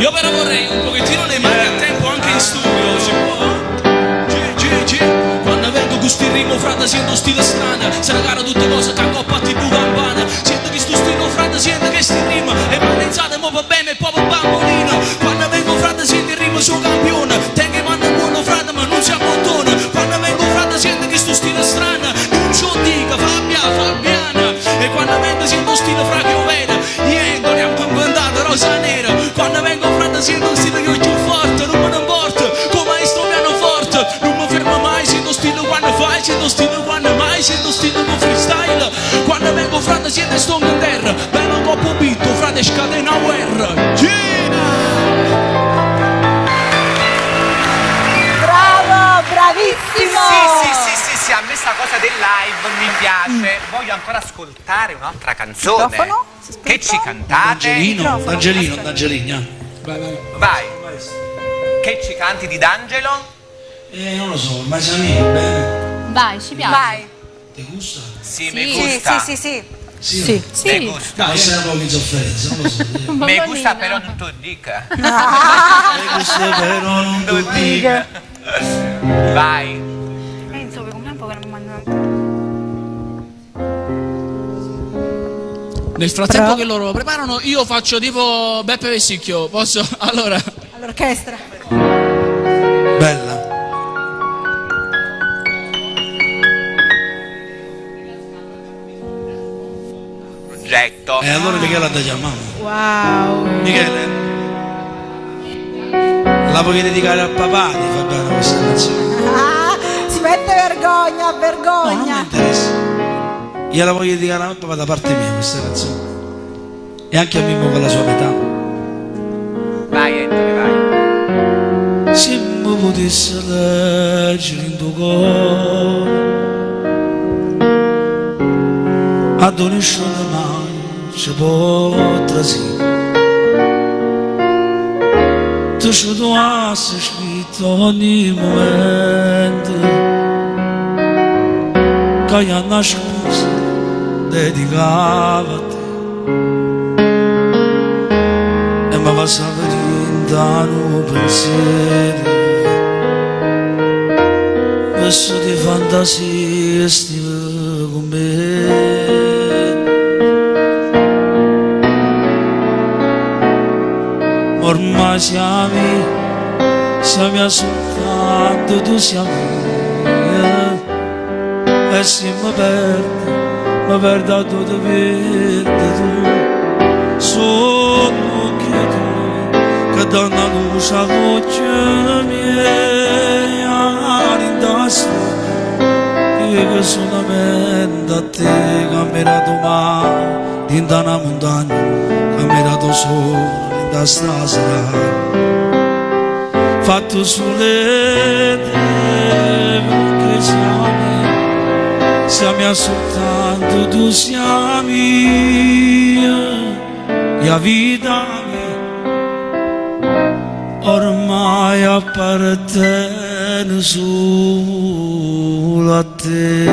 Io però vorrei un pochettino le mani a tempo anche in studio, si può? G, G, G. Quando vengo con sti rimo frate sento stile strano Se regalo tutte cose che coppa tipo campana Sento che sto stile frate sento che sti rima E maneggiate mo va bene e poi bambolina Quando vengo frate sento il rimo sono campione Tengo in mano buono frate ma non si abbottona Quando vengo frate sento che sto stile strano Non ce lo dica Fabia, Fabiana E quando vengo sento stile fra che io vedo Niente, abbiamo inventato rosa nera Quando vengo frate sento stile che ho più forte Non me ne importa come sto pianoforte Non mi fermo mai, sento stile quando fai Sento stile quando mai, sento stile con freestyle Quando vengo frate sento sto in terra Vengo coppo beat, frate scatena guerra Yeah! Bravo, bravissimo! Sì, sì, sì, sì, sì, a me sta cosa del live mi piace. Voglio ancora ascoltare un'altra canzone. Microfono? Si è Che ci spento? cantate? Angelino, Angelino, Angelina. Vai, vai. Vai. Che ci canti di D'Angelo? Non lo so, ma siamo bene. Vai, ci piace. Vai. Ti gusta? Sì, Sì. mi Sì, gusta. sì, sì, sì. Sì. Sì. Mi gusta. Dai, sei un po' in sofferenza, non lo so. Mi gusta però non tu dica. Mi gusta però non tu dica. Vai. Enzo, per un po' che non mando. Nel frattempo che loro lo preparano, io faccio tipo Beppe Vessicchio. Posso? Allora. All'orchestra. Bella. Progetto. E allora Michele la chiamiamo. Wow. Michele, la vuoi dedicare al papà di Fabiano questa canzone? Ah, si mette vergogna, No, non mi vergogna. interessa. Gliela voglio dedicare al papà da parte mia questa canzone. E anche a Mimmo con la sua metà. Vai Anthony, vai. Se mi potessi leggere in tuo cuore A dove nessuno mai ci può trasire Tu ci dovessi scritto ogni momento Che io nascosto dedicava a te E mi passava un pensiero Questo di fantasia stive con me Ormai siamo, siamo soltanto tu siamo mia E se mi perdo, mi perdo tu ti perdi tu Sono che tu che danno luce all'occhio miei in testa io che solamente a te camminato mare in una montagna camminato solo in stasera fatto sulle te perché siamo siamo soltanto tu siamo mia la vita mia ormai appartiene solo a te.